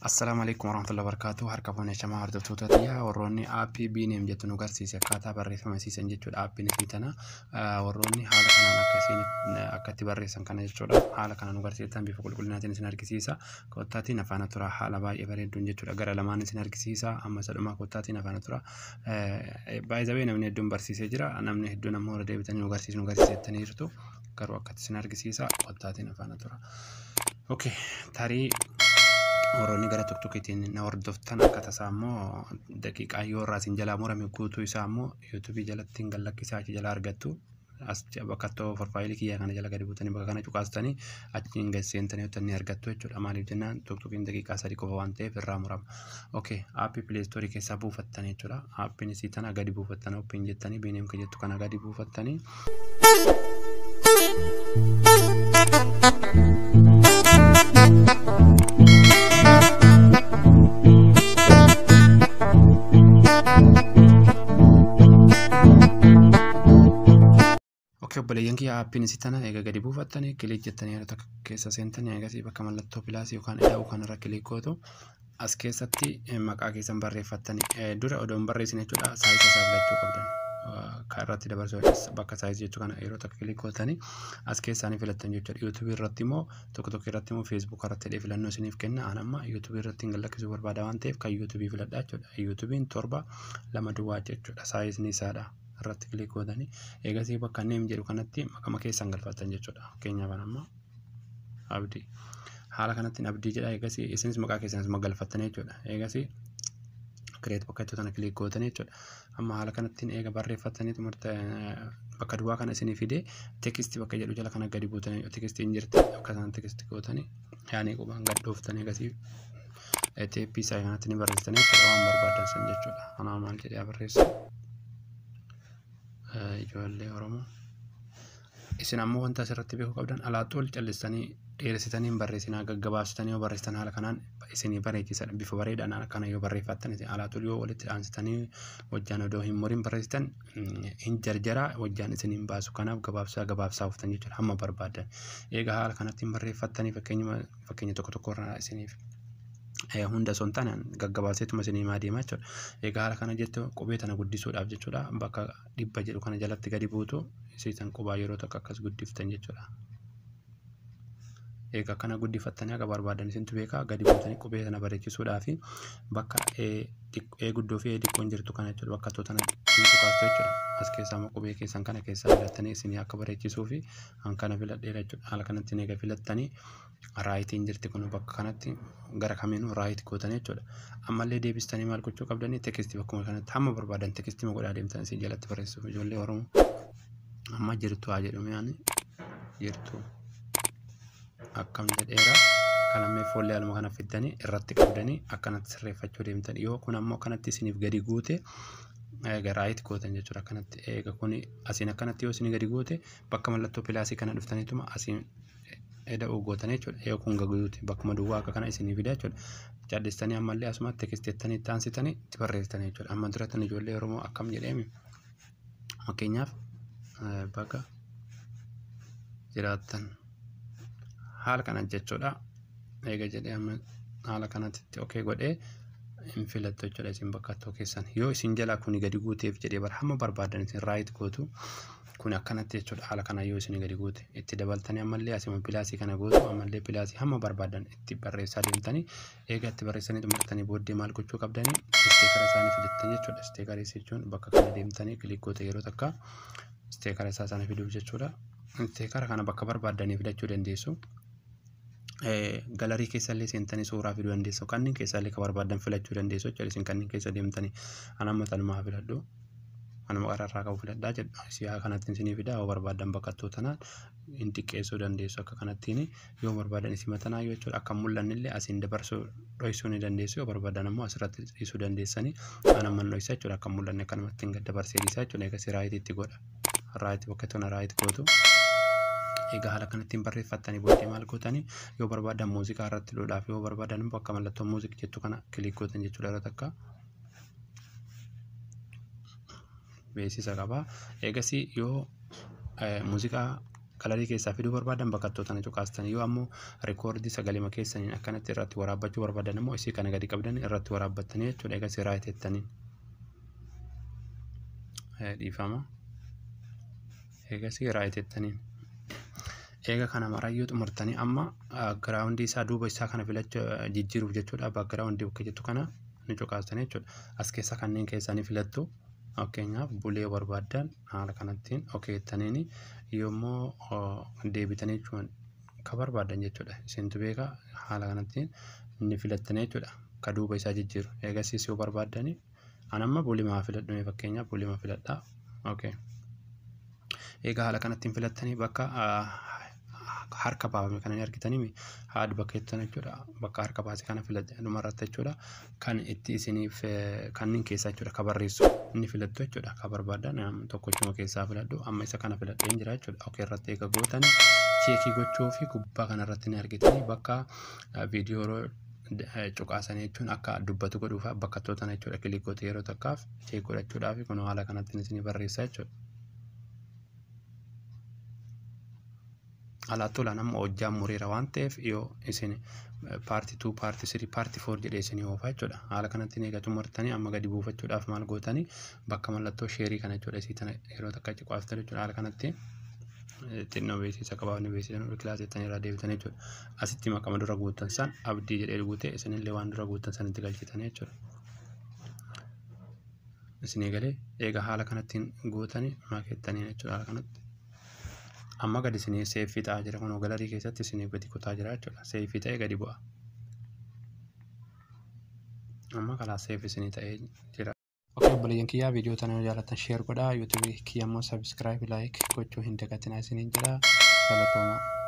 Assalaamu alaikum warahmatullahi wabarakatuh. Harka fuunee shamaa hordoftoota tiyyaa warroonni aappii Biineem jettu nu garsiise akkaataa barreeffama isiisan jechuudha. Aappiin isii tana warroonni haala kanaan akka isiin akka itti barreessan kana jechuudha. Haala kanaan nu garsiisan bifa qulqullinaatiin isin argisiisa. Kottaatiin afaan tura haala baay'ee bareedduun jechuudha. Gara lamaan isin argisiisa. Amma isa dhumaa kottaatiin afaan tura. Baay'ee namni hedduun barsiisee jira. Namni hedduun ammoo irra deebitanii nu garsiisu nu garsiisettanii jirtu. Garuu akkatti isin argisiisa. Kottaatiin afaan tura. Okay, tarii warroonni gara tuktukiitiin na hordoftan akka tasaa immoo daqiiqaa yoo irraa isin jalaa murame guutuu isaa immoo yuutuubii jalatti hin gallakkisaa achi jala argattu. As bakka too profaayilii kiyyaa kana jala gadi buutanii bakka kana cuqaastanii achiin gad seentanii hojjetanii argattu jechuudha. Maaliif jennaan tuktukiin daqiiqaa 3 qofa waan ta'eef irraa murama. Okay, aappii pileestoorii keessaa buufattan jechuudha. Aappiin isii tana gadi buufattan ooppiin jettanii Biineem kan jettu kana gadi buufattanii. Okay, obboleeyyan kiyya aappiin isii tana eega gadi buufattanii click jettanii yeroo takka keessa seentanii eegasii bakka mallattoo pilaasii yookaan ida'uu kanarra click gootu. As keessatti maqaa keessan barreeffattanii dura odoo hin barreessine jechuudha saayisa isaa filachuu qabdan. Kan irratti dabarsuu bakka saayisii jechuu kana yeroo takka click gootanii as keessaa ni filattan jechuudha. Yuutuubii irratti immoo tokko tokko irratti immoo feesbuuk irratti illee filannoo isiniif kenna. An amma yuutuubii irratti hin gallakkisuu barbaada waan ta'eef kan yuutuubii filadhaa jechuudha. Yuutuubiin 7 2 duwwaa jechuudha saayisni isaadha. Irratti click gootanii eegasii bakka neem jedhu kanatti maqama keessan galfattan jechuudha. Fakkeenyaaf an amma Abdii haala kanatti Abdii jedha. Eegasii isinis maqaa keessanis galfattanii jechuudha. Eegasii create bakka itti tana click gootanii jechuudha. Amma haala kanatti eega barreeffattanii xumurte bakka duwwaa kana isinii fidee text bakka jedhu jala kana gadi buutanii text hin jirti akka isaan text gootanii yaani qubaan gad dhooftanii eegasii teeppii isaa kanatti ni barreessitanii jechuudha waan barbaadan san jechuudha. Anaa maal jedhee barreessu ijoollee Oromoo. Isin ammoo wanta asirratti beekuu qabdan alaatti ol callistanii dheeressitanii hin barreessinaa gaggabaabsitanii yoo barreessitan haala kanaan isinii bareechisa bifa bareedaan akkana yoo barreeffattan isin alaatti ol yoo walitti aansitanii hojjaan odoo hin muriin barreessitan hin jarjaraa hojjaan isin hin baasu. Kanaaf gabaabsaa gabaabsaa uftan jechuudha hamma barbaadan. Egaa haala kanatti hin barreeffattanii fakkeenya tokko tokko irraa isiniif hunda osoo hin taane gaggabaabseetuma isinii himaa deemaa jechuudha. Egaa haala kana jettu qubee tana guddisuudhaaf jechuudha bakka 100 jedhu kana jalatti gadi buutu isiisan qubaa yeroo tokko akkas guddiftan jechuudha. Egaa kana guddifattanii akka barbaadan isintu beekaa gadi buutanii qubee tana bareechisuudhaaf bakka E guddoo fi E xiqqoon jirtu kana jechuudha bakka too tana tuqaastu jechuudha. As keessaa immoo qubee keessan kana keessaa filattanii isinii akka bareechisuu fi an kana filadheera jechuudha. Haala kanatti eega filattanii raayitiin jirti kun bakka kanatti gara kamiinuu raayit gootanii jechuudha. Ammallee deebistanii maal gochuu qabdanii tekstii bakkuma kanatti hamma barbaadan tekstii ma godhaa deemtan isin jalatti barreessuuf ijoollee Oromoo amma jirtu haa jedhu mi'aani jirtu akkam jedheera. Kan ammee foollee haaluma kana fiddanii irratti qabdanii akkanatti sirreeffachuu deemtan yoo kun ammoo akkanatti isiniif gadi guute eega raayit gootan jechuudha. Akkanatti eega kun asiin akkanatti yoo isinii gadi guute bakka mallattoo pilaasii kana dhuftaniituma asiin eda'uu gootan jechuudha. Eega kun gaguuti bakkuma duwwaa akka kana isinii fida jechuudha. Caddistanii ammallee asuma teksteettanii itti aansitanii itti barreessitanii jechuudha. Amma duratti ijoollee Oromoo akkam jedheemi fakkeenyaaf bakka jiraattan haala kana jechuudha. Eega jedhee amma haala kanatti okee godhee hin filattu jechuudha isin bakka tokko keessan yoo isin jalaa kuni gadi guuteef jedhee bara hamma barbaadan isin raayit gootu kun akkanatti jechuudha. Haala kana yoo isin gadi guute itti dabaltanii ammallee asuma pilaasii kana gootu ammallee pilaasii hamma barbaadan itti barreessaa deemtanii eega itti barreessanii xumurtanii booddee maal gochuu qabdanii isteekara isaanii fidattan jechuudha. Isteekara jechuun bakka kana deemtanii kilik goote yeroo takka isteekara isaa sana fiduuf jechuudha. Isteekara kana bakka barbaadanii fidachuu dandeessu. Galarii keessallee seentanii suuraa fiduu dandeessu. Kanneen keessallee kan barbaadan filachuu dandeessu jechuudha. Isin kanneen keessa deemtanii an amma tanumaa filadhu. Anuma qararraa qabu filadhaa jedhu. Siyaa kanatti isinii fidaa yoo barbaadan bakka tanaan hin xiqqeessuu dandeessu akka kanattiin yoo barbaadan isin matanaa yoo jechuudha. Akka mul'anne illee asiin dabarsuu dhoksuu ni dandeessu yoo barbaadan ammoo asirratti dhiisuu dandeessanii an amma dhoksisa jechuudha. Akka mul'anne akkanumatti hin dabarsee dhiisaa jechuudha. Egaa raayit itti godha. Raayit bakka tana raayit gootu. Egaa haala kanatti hin barreeffattanii booddee maal gootanii yoo barbaadan muuziqaa irratti hidhuudhaaf yoo barbaadan immoo bakka mallattoo muuziqii jettu kana kilik gootan jechuudha. Yeroo takka beeksisa qaba. Eegasii yoo muuziqaa Gallery keessaa fiduu barbaadan bakka tana cuqaastanii, yoo ammoo record sagalee keessaniin akkanatti irratti waraabbachuu barbaadan immoo isii kana gadi qabdan irratti waraabbattanii jechuudha. Egaa right jettaniin, dhiifama. Eegasii right jettaniin. Eega kana marayyuu xumurtanii, amma ground isaa, duuba isaa kana filachuu jijjiiruuf jechuudha. Background bakka jettu kana ni cuqaastanii jechuudha. As keessa kanneen keessaa ni filattu. Fakkeenyaaf blue barbaaddan haala kanattiin okay jettaniini, yommuu deebitanii jechuun ka barbaadan jechuudha. Isintu beeka, haala kanattiin ni filattanii jechuudha. Ka duuba isaa jijjiiru. Eegasiis yoo barbaaddanii, an amma bluemaa filadhu, fakkeenyaaf bluemaa filadhaa. Okay. Egaa haala kanattiin filattanii, bakka harka baafame kana ni argitanii, haadha bakka jettan jechuudha. Bakka harka baase kana filadhe dhumarratti jechuudha. Kan itti isiniif kanneen keessaa jechuudha ka barreessu inni filattu jechuudha. Ka barbaadan tokkochuma keessaa filadhu, amma isa kana filadheen jira jechuudha. Okay irratti eega gootanii, check gochuu fi gubbaa kanarratti ni argitanii, bakka viidiyoo cuqaasanii jechuun akka dubbatu godhuuf bakka tootan jechuudha. Click goote yeroo takkaaf check godhachuudhaaf, kun haala kanatti isinii barreessa jechuudha. Alaa tolaan amma hojjaan mureera waan ta'eef, yoo isin part 2, part 3, part 4 jedhee isinii oofa jechuudha. Haala kanatti eega xumurtanii, amma gadi buufachuudhaaf maal gootanii, bakka mallattoo share kana jechuudha. Isii tana yeroo takka cuqaastan jechuudha. Haala kanatti xinnoo beeksisa qabaafni beeksisan kilaasii jettanii irraa deebitan jechuudha. Asitti maqama dura guuttan san Abdii jedhee guute, isinillee waan dura guuttan sanitti galchitan jechuudha. Isinii galee? Egaa haala kanattiin gootanii makeettanii jechuudha haala kanatti. Amma gadi isinii save ta'aa jira, kun gallery keessatti isinii gadi kutaa jira jechuudha. Save ta'ee gadi bu'a. Amma kalaa save isinii ta'ee jira. Okay, obboleeyyan kiyyaa, viidiyoo tana yoo jaallattan share godhaa. YouTube kiyya immoo subscribe, like gochuu hin dagatinaa isiniin jedha. Galatooma.